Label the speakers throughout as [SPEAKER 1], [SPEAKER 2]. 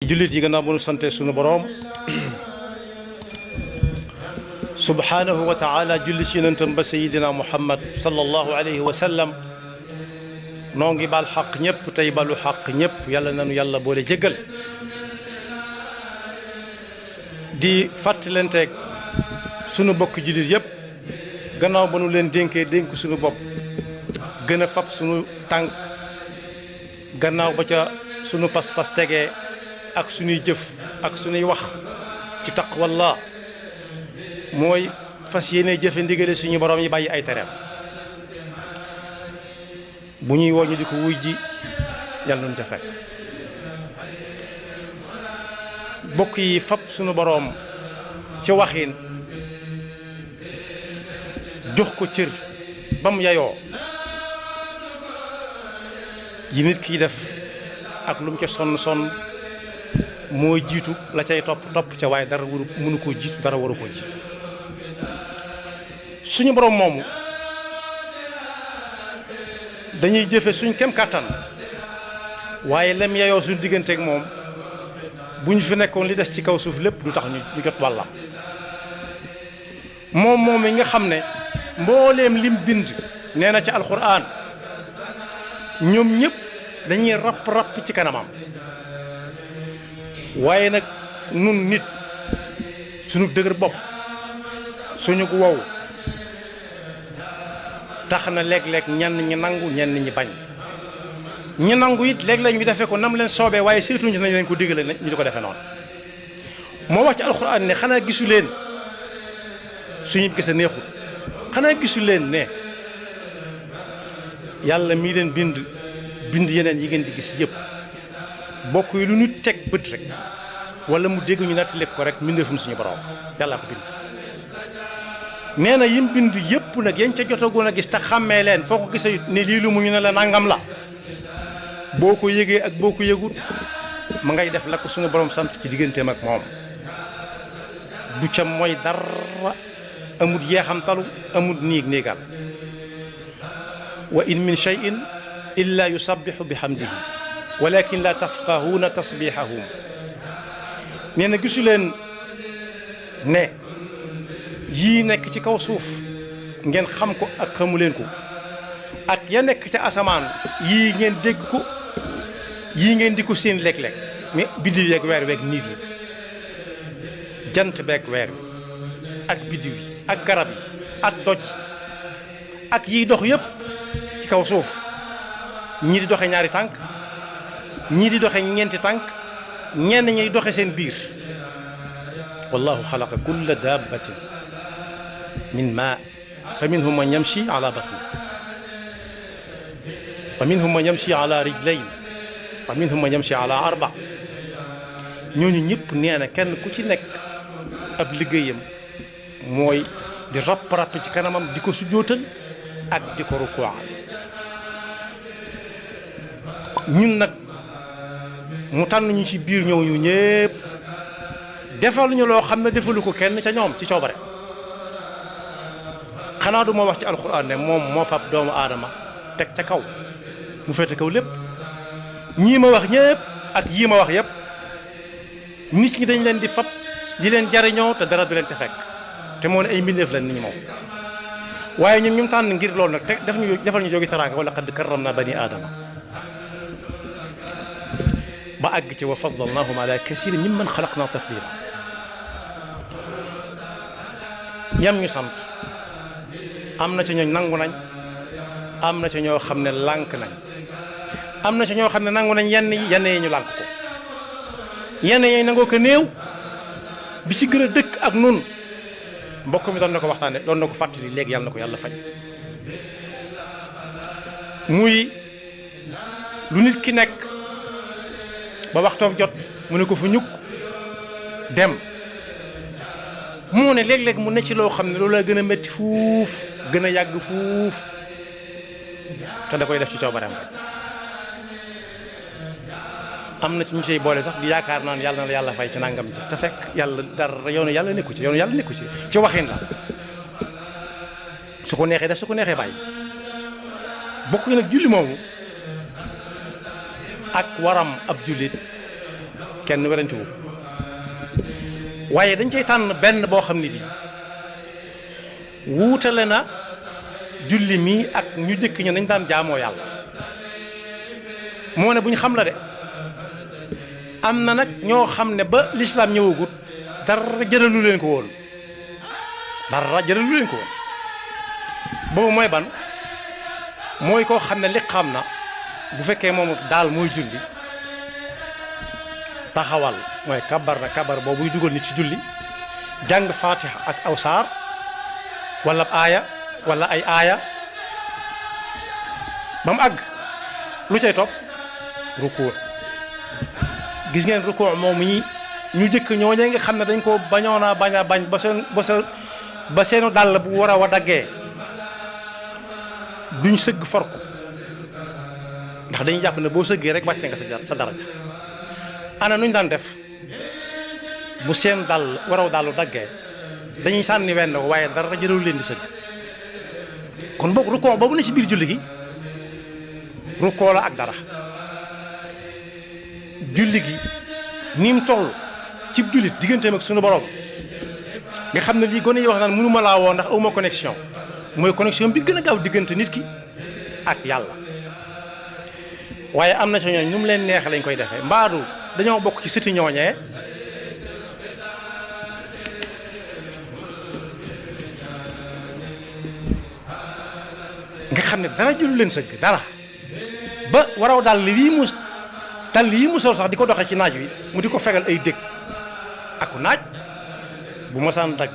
[SPEAKER 1] jullit yi gannaaw bu nu sante sunu boroom subhanahu wa taala julli ci yonentam ba sayidina muhammad sallallahu alayhi wa sallam noo ngi baal xaq ñëpp tey balu xaq ñëpp yàlla nanu yàlla boole jéggal di fàttalanteeg sunu bokk jullit yëpp gannaaw ba nu leen dénkee dénk sunu bopp gën a fab sunu tànk gannaaw ba ca sunu pas-pas tegee ak sunuy jëf ak sunuy wax ci taqwallah mooy fas yéene jëfe ndigale suñu borom yi bàyyi ay tereem bu ñuy woo ñu di ko wuy ji yàlla nañu ca fekk bokk yi fab sunu boroom ci waxin jox ko cër ba mu yayoo yi nit kiy def ak lu mu ca sonn mooy jiitu la cay topp ca waaye dara waru mënu koo jiitu dara waru koo jiitu suñu boroom moomu dañuy jëfe suñ kem kàttan waaye lem yayoo suñu digganteeg moom bu ñu fi nekkoon li des ci kaw suuf lépp du tax ñu jot wàllam moom yi nga xam ne mbooleem lim bind nee na ci alxuraan ñoom ñëpp dañuy rapp ci kanamam waaye nag nun nit suñu dëgër bopp suñu ko wow tax na léeg-léeg ñenn ñi nangu ñenn ñi bañ ñi nangu it léeg-léeg ñu defee ko nam leen soobee waaye seetuñu nañ leen ko digale ñu di ko defee noonu moo wax ci alxuraan ne xanaa gisu leen suñu gis a neexul xanaa gisu leen ne yàlla mii leen bind yeneen yi ngeen di gis yëpp bokk yi lu ñu teg bët rek wala mu dégg ñu nattale ko rek mbindeefum suñu borom yàlla ko bind nee na yim bind yëpp nag yañ ca jotagoon a gis te xàmmee leen foo ko gisee ne lii lu mu ñu ne la nangam la boo ko yëgee ak boo ko yëgul ma ngay def la ko suñu borom sant ci digganteem ak moom du ca mooy dara amut yeexamtalu amut néegal wa in min shay'in illa yusabbihu bihamdihi walakin la tafqahuuna tasbihahum nee na gisu leen ne yii nekk ci kaw suuf ngeen xam ko ak xamu leen ko ak ya nekk ca asamaan yii ngeen dégg ko yii ngeen di ko seen léeg-léeg mais biddiw yeeg weer weeg niit yi jant beeg weer wi ak biddiw yi ak garab yi ak doj ak yiy dox yëpp ci kaw suuf ñii di doxe ñaari tànk ñii di doxe ñeenti tànk ñenn ñiy doxe seen biir wallahu xalaqa kulla dabbatin min maa fa minhum man yamshi ala batni wa minhum man yamshi ala rijlayn wa minhum man yamshi ala arba ñooñu ñëpp nee na kenn ku ci nekk ab liggéeyam mooy di rapp ci kanamam di ko sujjóotal ak di ko rukuwaal ñun nag mu tànn ñu ci biir ñëw ñu ñëpp defal ñu loo xam ne defalu ko kenn ca ñoom ci coobare xanaa du ma wax ci alxuraan ne moom moo fab doomu aadama teg ca kaw mu féete kaw lépp ñii ma wax ñëpp ak yii ma wax yëpp nit ñi dañ leen di fab di leen jariñoo te dara du leen ca fekk te moo ne ay mbindeef la nit ñi moom waaye ñun ñu tànn ngir loolu nag te defal ñu jógi teraanga wala qad karramna bani aadama ba àgg ci wa faddalnaahum ala kathirin mimman xalaqna tafdila yam ñu sant am na ca ñooñ nangu nañ am na ca ñoo xam ne lànk nañ am na ca ñoo xam ne nangu nañ yenn yi ñu lànk ko yenn yi nangoo ko néew bi ci gën a dëkk ak nun mbokk mi doon na ko waxtaane doon na ko fàttali léegi yàlla na ko yàlla faj muy lu nit ki nekk ba waxtoom jot mu ne ko fu ñukk dem moo ne léeg-léeg mu ne ci loo xam ne loolu la gën a métti fuuf gën a yàgg fuuf te da koy def ci coobareem am na ci ñu say boole sax di yaakaar naan yàlla na la yàlla fay ci nangam ji te fekk yàlla dara yoonu yàlla nekku ci waxin la su ko neexee def su ko neexee bàyyi bokk nag julli moomu ak waram ab jullit kenn werante wu waaye dañ cay tànn benn boo xam ne bii wuutale na julli mi ak ñu jëkk ña nañ daan jaamoo yàlla moo ne bu ñu xam la de am na nag ñoo xam ne ba lislaam ñëwagut dara jëralu leen ko woon dara jëralu leen ko woon boobu mooy ban mooy koo xam ne li xam na bu fekkee moom daal mooy julli taxawal mooy kabar na kabar boobu buy dugal nit ci julli jàng fatiha ak aw saar wala aaya wala ay aaya ba mu àgg lu cay topp ruku gis ngeen ruku moom yi ñu jëkk ñooñee nga xam ne dañ ko bañoona bañ a bañ ba seenu dàll bu war a wa daggee duñ sëgg for ko ndax dañuy jàpp ne boo sëggee rek wàcce nga sa daraja ana nuñ daan def bu seen dàll waraw dàllu daggee dañuy sànni wenn waaye dara jëralu leen di sëgg kon boog rukkoo boobu ne ci biir julli gi rukkoo la ak dara julli gi ni mu toll ci jullit digganteem ak sunu borom nga xam ne lii gone yi wax naan mënuma laa woo ndax awma connexion mooy connexion bi gën a gaaw diggante nit ki ak yàlla waaye am na ci ñooñ nu mu leen neexe lañ koy defee mbaadu dañoo bokk ci sëti ñooñee nga xam ne dara jëlu leen sëgg dara ba waraw daal yi mu sol sax di ko doxee ci naaj wi mu di ko fegal ay dëkk aku naaj bu masaan dagg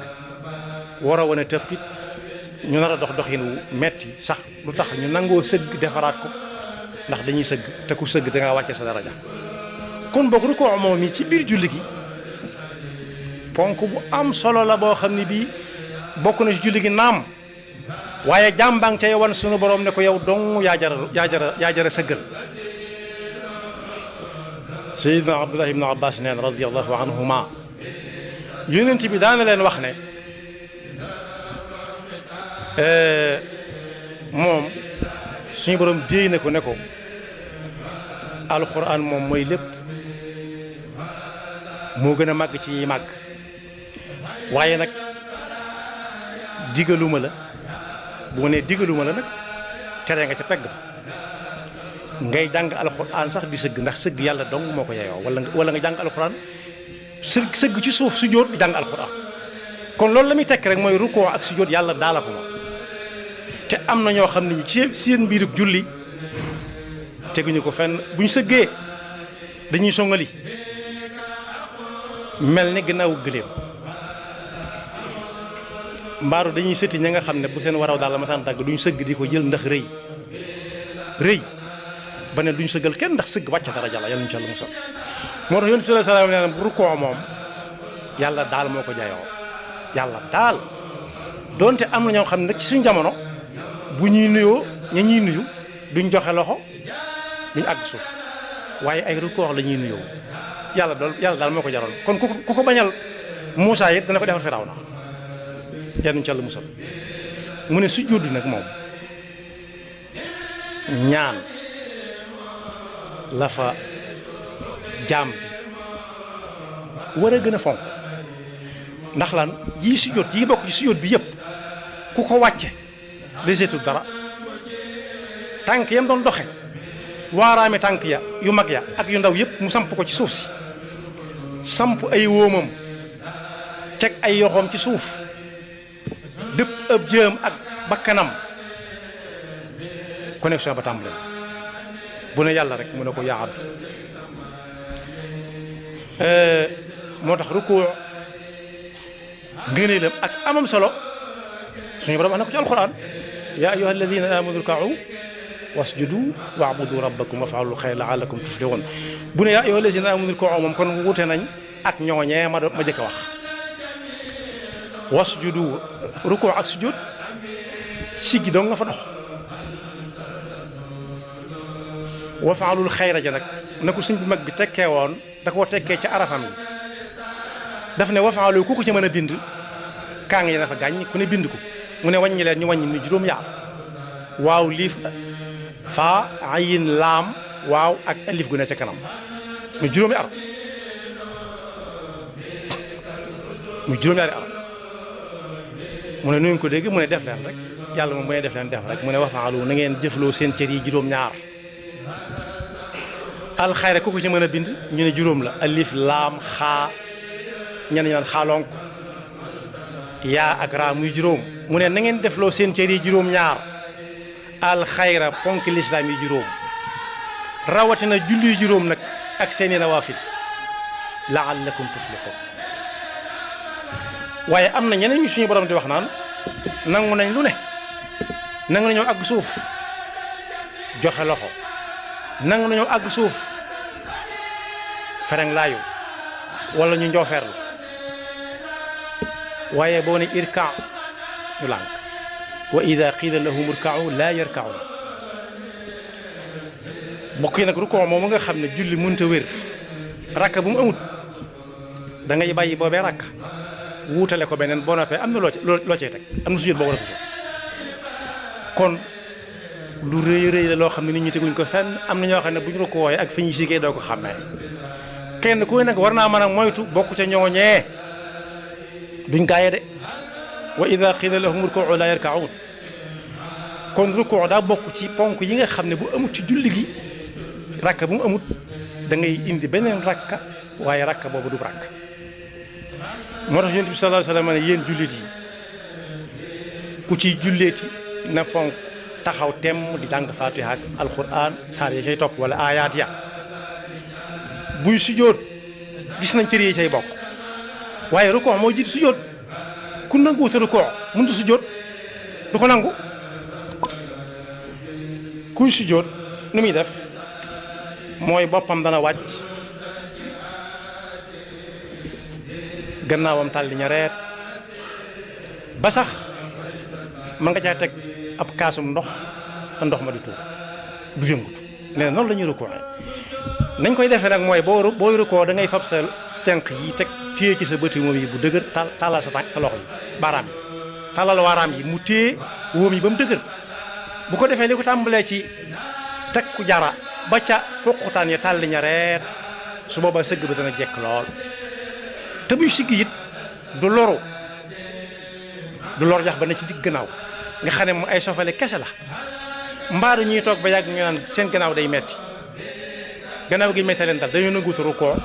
[SPEAKER 1] war a wane tëppit ñu nar a doxin wu metti sax lu tax ñu nangoo sëgg defaraat ko ndax dañuy sëgg te ku sëgg da ngaa wàcce sa daraja kon boog rukkoo moom mi ci biir julli gi ponk bu am solo la boo xam ne bii bokk na ci julli gi naam waaye jàmbang ca wan sunu borom ne ko yow dong yaa jara sëggal Seydina Abdullah ibn Abbas neen radiyallahu anhuma yonent bi daana leen wax ne moom suñu borom déey na ko ne ko alxuraan moom mooy lépp moo gën a màgg ci yi màgg waaye nag digaluma la bu ma nee digaluma la nag tere nga ca pegg ngay jàng alxuraan sax di sëgg ndax sëgg yàlla dong moo ko yeyoo wala nga jàng alxuraan sëgg ci suuf sujjóot di jàng alxuraan kon loolu la muy tekk rek mooy rukkoo ak sujjóot yàlla daala ko ma te am na ñoo xam ne ci seen mbirub julli teguñu ko fenn buñ sëggee dañuy songali mel ni gannaaw gëléem mbaaru dañuy sëti ña nga xam ne bu seen waraw daal la masaan dagg duñ sëgg di ko jël ndax rëy ba ne duñ sëggal kenn ndax sëgg wàcc dara jàlla yàlla ñu ci Yàlla musal moo tax yonent bi sallallahu alayhi wasallam nee na bu rukkoo moom yàlla daal moo ko jayoo yàlla daal donte am na ñoo xam ne nag ci suñ jamono bu ñuy nuyoo ña ñuy nuyu duñ joxe loxo duñ àgg suuf waaye ay rukkoo la ñuy nuyoo yàlla daal moo ko jaroon kon ku ko bañal Muusaa it dana ko defal Firawna yàlla ñu ci Yàlla musal mu ne sujjóot nag moom ñaan la fa jaam bi war a gën a fonk ndax lan yii sujjóot yi bokk ci sujjóot bi yëpp ku ko wàcce deseetul dara tànk yam doon doxe waaraame tànk ya yu mag ya ak yu ndaw yëpp mu samp ko ci suuf si samp ay wóomam teg ay yoxoom ci suuf dëpp ëb jëm ak bakkanam connexion ba tàmbale bu ne yàlla rek mu ne ko yaa abd moo tax rukkoo ngëneelam ak amam solo suñu borom wax na ko ci alquran yaa ayyuha alladina amanu rka'u wasjudu wa'budu rabbakum waf'alul khayra la'allakum tuflihun bu ne yaa ayyuha alladina amanu rka'u moom kon wute nañ ak ñooñee ma jëkk a wax wasjudu rukkoo ak sujud siggi dong nga fa dox waf'alul khayra ja nag na ko suñ bu mag bi tekkee woon da koo tekkee ca arafam yi daf ne waf'alu ku ko ci mën a bind kaa ngi dafa gàññ ku ne bind ko mu ne wàññi leen ñu wàññi ni juróom yaar waaw liif faa ayin laam waaw ak alif gu ne ca kanam mu juróomi araf muy juróom-ñaari araf mu ne nu ngeen ko dégg mu ne def leen rek yàlla moom bu ne def leen def rek mu ne wafaalu na ngeen jëfloo seen cër yi juróom-ñaar alxayra ku ko ci mën a bind ñu ne juróom la alif laam xaa ñenn ñu naan xaalonk yaa ak raa muy juróom mu ne na ngeen defloo seen cër yi juróom-ñaar alxayra ponk lislaam yi juróom rawatina julli juróom nag ak seeni nawaafil laallakum tuflihun waaye am na ñeneen ñu suñu borom di wax naan nangu nañ lu ne nangu nañoo àgg suuf joxe loxo nangu nañoo àgg suuf fereng laayu wala ñu njoofeerlu waaye boo ne irka ñu lànk wa ida qiila lahum irka'u laa yarka'un mbokk yi nag rukoo moom nga xam ne julli mënta wér rakka bu mu amut da ngay bàyyi boobee rakka wuutale ko beneen boo noppee am na loo cee teg am na sujjóot boo war a sujjóot kon lu rëy rëy la loo xam ne nit ñi teguñ ko fenn am na ñoo xam ne bu ñu rukkooyee ak fi ñu siggee doo ko xàmmee kenn ku nag war naa mën a moytu bokk ca ñooñee duñ gaaye de wa ida qila lahum urku'u la yarka'un kon rukkoo daa bokk ci ponk yi nga xam ne bu amut ci julli gi rakka bu mu amut da ngay indi beneen rakka waaye rakka boobu du rakka moo tax yonent bi sallallahu alayhi wa sallam ne yéen jullit yi ku ciy julleeti na fonk taxaw temm di jàng Faatiha ak alquran saar ya cay topp wala ayaat ya buy sujjóot gis nañ cër yi cay bokk waaye rukkoo moo jiitu sujjóot ku nangu sa rukkoo mënut a sujjóot du ko nangu kuy sujjóot nu muy def mooy boppam dana wàcc gannaawam tàlli ñareet ba sax ma nga caa teg ab kaasum ndox te ndox ma di tuur du yëngutu nee na noonu la ñuy rukkoo nañ koy defee nag mooy booy rukkoo da ngay fab sa tenq yi teg téye ci sa bëti moom yi bu dëgër tàllal sa tànk sa loxo yi baaraam yi tàllal waaraam yi mu téye wóom yi ba mu dëgër bu ko defee li ko tàmbalee ci teg ku jara ba ca poqutaan ya tàlli ñareet su boobaa sëgg ba dana jekk lool te buy sigg it du lor yax ba ne ci digg gannaaw nga xam ne moom ay sofale kese la mbaaru ñuy toog ba yàgg ñu naan seen gannaaw day metti gannaaw gi metti leen dal dañoo nanguutu rukkoo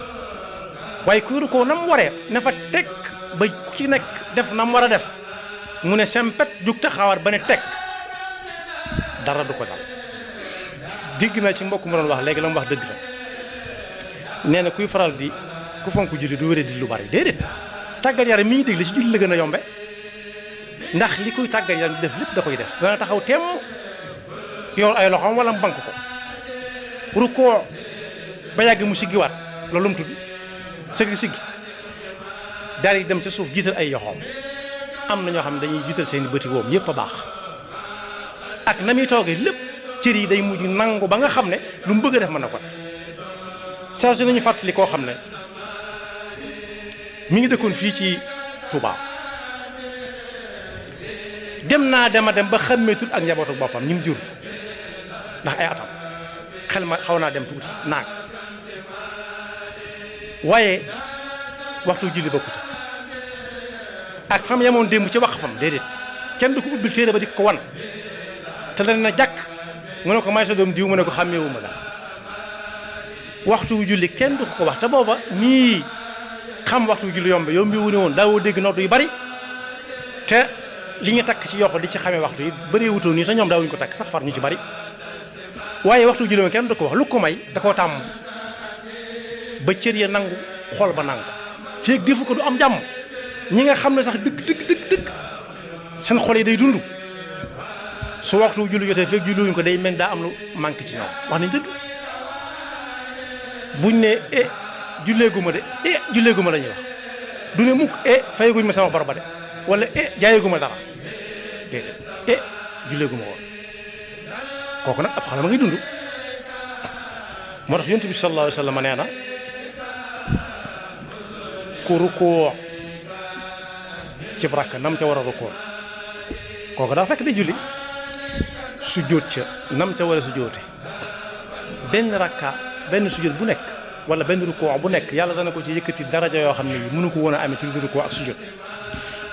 [SPEAKER 1] waaye kuy rukkoo na mu waree na fa teg ba ku ci nekk def na mu war a def mu ne sempet jug taxawaat ba ne teg dara du ko dal dégg naa ci mbokk mu doon wax léegi la mu wax dëgg la nee na kuy faral di ku fonk julli du wéré di lu bari déedéet tàggat yaram mi ñu dégg la ci julli la gën a yombe ndax li kuy tàggat yaram di def lépp da koy def dana taxaw temm yor ay loxoom wala mu bank ko rukkoo ba yàgg mu siggiwaat loolu mu tudd siggi daal di dem ca suuf jiital ay yoxoom am na ñoo xam ne dañuy jiital seeni bëti woom yépp a baax ak na muy toogee lépp cër yi day mujj nangu ba nga xam ne lu mu bëgg a def mën na ko def saa si nañu fàttali koo xam ne mi ngi dëkkoon fii ci Touba dem naa dem ba xàmmeetul ak njabootu boppam ñi mu jur ndax ay atam xel ma xaw naa dem tuuti naag waaye waxtu julli bokku ci ak fam yemoon démb ci wax fam déedéet kenn du ko ubbil téere ba di ko wan te dana na jàkk mu ne ko may sa doom diw mu ne ko xàmmeewuma la waxtu wu julli kenn du ko wax te booba nii xam waxtu wu julli yombi wu ne woon daawoo dégg nodd yu bari te li ñu takk ci yoxo di ci xamee waxtu yi bëree wutoo nii te ñoom daawuñu ko takk sax far ñu ci bari waaye waxtu wu julli woon kenn du ko wax lu ko may da koo tàmm ba cër ya nangu xol ba nangu feeg defu ko du am jàmm ñi nga xam ne sax dëgg seen xol yi day dund su waxtu wu julli jotee feeg julliwuñ ko day mel daa am lu manqué ci ñoom wax nañ dëgg buñ ne julleeguma de julleeguma la ñuy wax du ne mukk fayeguñ ma sama bor ba de wala jaayeguma dara déedéet julleeguma woon kooku nag ab xale ma ngay dund moo tax yonent bi sallallahu alayhi wa sallam nee na ku rukkoo ci rakk nam ca war a rukkoo kooku daa fekk day julli sujjóot ca nam ca war a sujjóote benn rakka benn sujjóot bu nekk wala benn rukkoo bu nekk yàlla dana ko ci yëkkati daraja yoo xam ne yi mënu ko woon a amee ci lu rukkoo ak sujjóot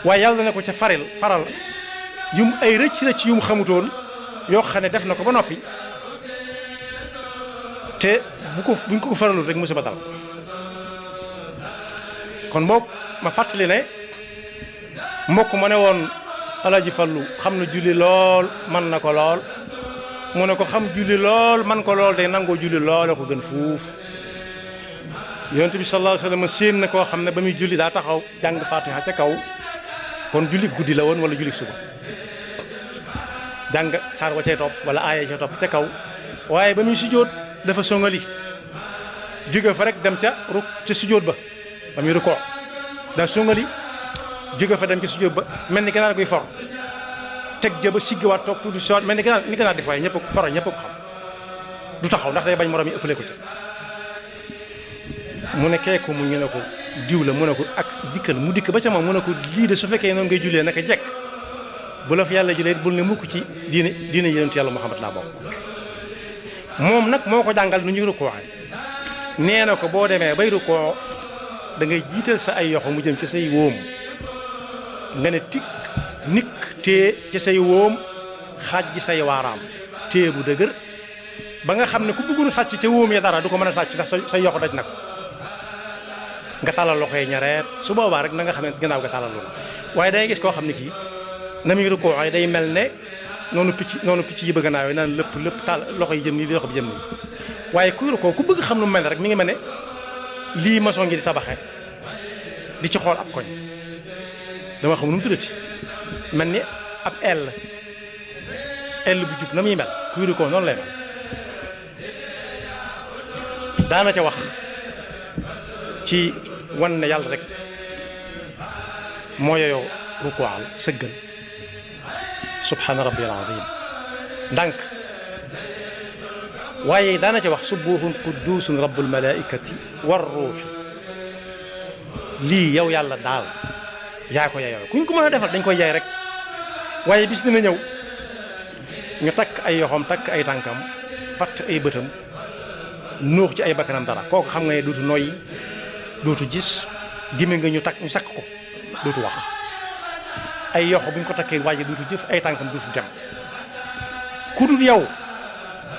[SPEAKER 1] waaye yàlla dana ko ca faral yum ay rëcc yum xamutoon yoo xam ne def na ko ba noppi te buñ ko faralul rek musiba dal kon boog ma fàttali ne mbokk ma ne woon Alaaji Fallu xam na julli lool man na ko lool mu ne ko xam julli lool man ko lool day nangoo julli lool ko gën fuuf yonent bi sallallahu alayhi wasallam séen na koo xam ne ba muy julli daa taxaw jàng Fatiha ca kaw kon julli guddi la woon wala julli suba jàng saar wa cay topp wala aaya ca topp ca kaw waaye ba muy sujjóot dafa songali jóge fa rek dem ca sujjóot ba muy rukkoo daa songali jóge fa dem ca sujjóot ba mel ni ganaar guy for teg ja ba siggiwaat toog tuuti soot mel ni ganaar di fooye ñëpp foro ñëpp ko xam du taxaw ndax day bañ moroom yi ëppale ko ca mu ne keeku mu ñu ne ko diw la mu ne ko ak dikkal mu dikk ba ca moom mu ne ko lii de su fekkee noonu ngay jullee naka jekk bu la fi yàlla jëlee bul ne mukk ci diine yonent yàlla Muhammad laa bokk moom nag moo ko jàngal nu ñuy rukkoo nee na ko boo demee bay rukkoo da ngay jiital sa ay yoxo mu jëm ci say wóom nga ne tikk nikk téye ci say wóom xaaj ji say waaraam téye bu dëgër ba nga xam ne ku bëggoon sàcc ca wóom ya dara du ko mën a sàcc ndax say yoxo daj na ko nga talal loxo yi ñareet su boobaa rek na nga xam ne gannaaw nga talal loolu waaye day gis koo xam ne kii na muy rukkoo ay day mel ne noonu picc yi bëgg naa naan lépp tal loxo yi jëm nii loxo bi jëm nii waaye kuy rukkoo ku bëgg xam nu mel rek mi ngi mel ne lii maçon ngi di tabaxe di ci xool ab koñ dama xam nu mu tuddati mel ni ab ell bu jub na muy mel kuy rukkoo noonu lay mel daana ca wax ci wan ne yàlla rek moo yeyoo rukwaal sëggal subhaana rabbiyal azim ndànk waaye daana ca wax subuhun quddusun rabbul malaikati war ruux lii yow yàlla daal yaa ko yeyoo kuñ ko mën a defal dañ koy yaay rek waaye bis dina ñëw ñu takk ay yoxoom takk ay tànkam fatt ay bëtam nuux ci ay bakkanam dara kooku xam nga ne duutu noyyi dootu gis gémmiñ nga ñu sakk ko dootu wax ay yoxo bu ñu ko takkee waaye dootu jëf ay tànkam dootu dem ku dul yow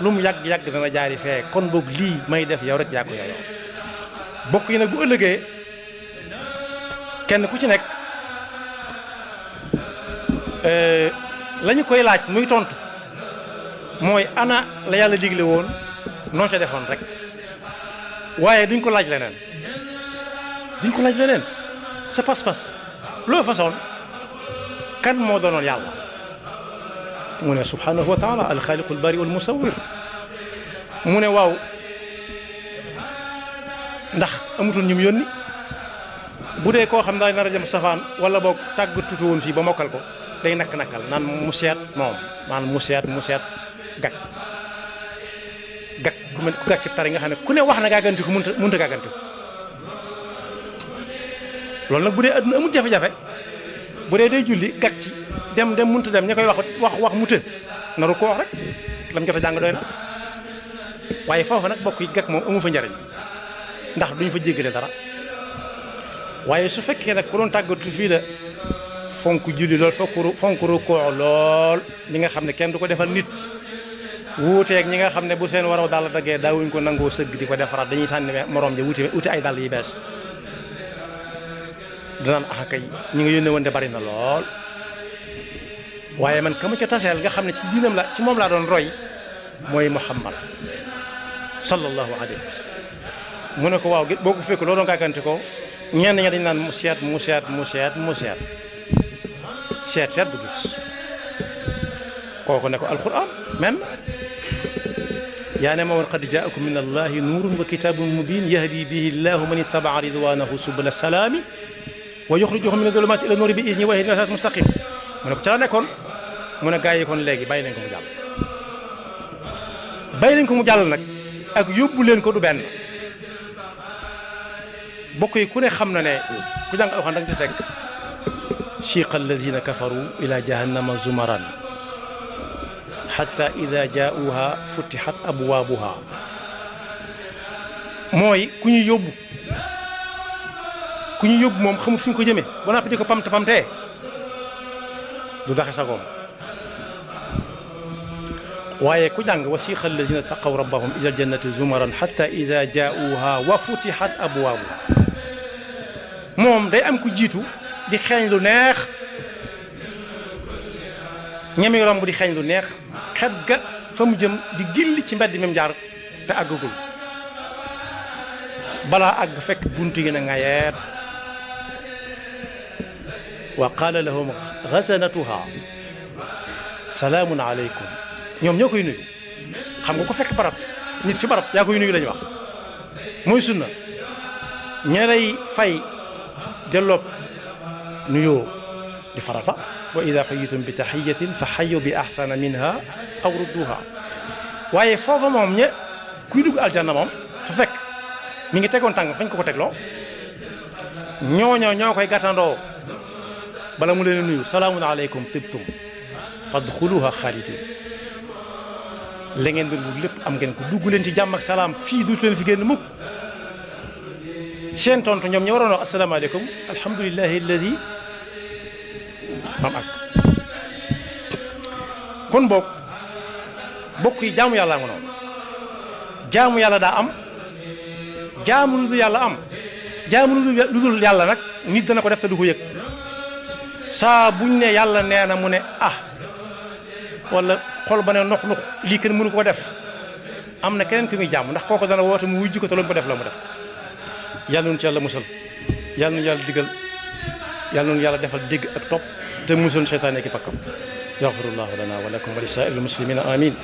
[SPEAKER 1] lu mu yàgg dana jaari fee kon boog lii may def yow rek yaa ko yow bokk yi nag bu ëllëgee kenn ku ci nekk la ñu koy laaj muy tontu mooy ana la yàlla digle woon noo ca defoon rek waaye duñ ko laaj leneen sa pas-pas loo façon kan moo doonoon yàlla mu ne subhanahu wa taala alxaaliqu albari wal musawwir mu ne waaw ndax amutoon ñu mu yónni bu dee koo xam daay nar a jëm safaan wala boog tàggatutu woon fii ba mokkal ko day nakk-nakkal naan mu seet moom maanaam mu seet gag ku gag ci tari nga xam ne ku ne wax na gàgganti ko mënta gàgganti ko loolu nag bu dee adduna amul jafe-jafe bu dee day julli gag ci dem mënta dem ña koy wax mu të naru ko wax rek lam jot a jàng doy na waaye foofu nag bokk yi gag moom amu fa njariñ ndax duñ fa jéggale dara waaye su fekkee nag ku doon tàggatu fii la fonk julli lool fonk rukkoo lool ñi nga xam ne kenn du ko defal nit wuuteeg ñi nga xam ne bu seen waraw dàll daggee daawuñ ko nangoo sëgg di ko defaraat dañuy sànni morom ja wuti ay dàll yi bees danaan axakay ñi nga yónnee woon de bari na lool waaye man ka ma ca taseel nga xam ne ci diinam la ci moom laa doon roy mooy Muhammad sallallahu alayhi wa sallam mu ne ko waaw boo ko fekk loo doon gàggante ko ñenn ña dañ naan mu seet du gis kooku ne ko alquran même yaa ne ma woon qad jaakum min allahi nuurun wa kitaabun mubin yahdi bihi llahu man ittabaa ridwanahu subula salaami wa yuxrijuhum min adulumaati ila nuuri bi idnihi wa yahdihim ila siraatin mustaqim mu ne ko ca la nekkoon mu ne gaa yi kon léegi bàyyi leen ko mu jàll nag ak yóbbu leen ko du benn bokk yi ku ne xam na ne ku jàng alxuraan da nga ci fekk shiqa alladina kafaru ila jahannama zumaran xatta ida jaauha futixat abwaabuha mooy ku ñu yóbbu moom xamul fu ñu ko jëmee ba noppi di ko pamte pamtee du daxe sagoom waaye ku jàng wasiqa alladina taqaw rabbahum ila aljannati zumaran xata ida jaauha wa futixat abwaabuha moom day am ku jiitu di xeeñ lu neex ñami romb di xeeñ lu neex xet ga fa mu jëm di gilli ci mbedd mi jaar te àggagul balaa àgg fekk buntu yi na ngayeet wa qaala lahum xasanatuha salaamun aleykum ñoom ñoo koy nuyu xam nga ko fekk barab nit fi barab yaa koy nuyu lañu wax mooy sunna ña lay fay delloob nuyoo di farata wa ida xuyitum bi taxiyatin fa xayu bi axsana minha aw rudduha waaye foofa moom ña kuy dugg aljanna moom te fekk mi ngi tegoon tàng fañ ko tegloo ñoo koy gàttandoo bala mu leen nuyu salaamun aleykum tibtum fadxuluha xaalidin la ngeen doon wut lépp am ngeen ko dugg leen ci jàmm ak salaam fii duutu leen fi génn mukk seen tontu ñoom ñi waroon wax asalaamaaleykum alhamdulilahi alladi mam ak kon bokk yi jaamu yàlla nga noonu jaamu yàlla daa am jaamu lu dul yàlla am jaamu lu dul yàlla nag nit dana ko def te du ko yëg saa buñ ne yàlla nee na mu ne wala xol ba ne nox lii kenn mënu ko def am na keneen ku muy jàmm ndax kooku dana woote mu wujj ko te lu mu ko def la mu def yàlla noonu ci yàlla musal yàlla noonu yàlla digal yàlla noonu yàlla defal dégg ak topp te musal seytaane ki pakkam yaxfirullahu lana wa lakum wa li saa'iril muslimina amin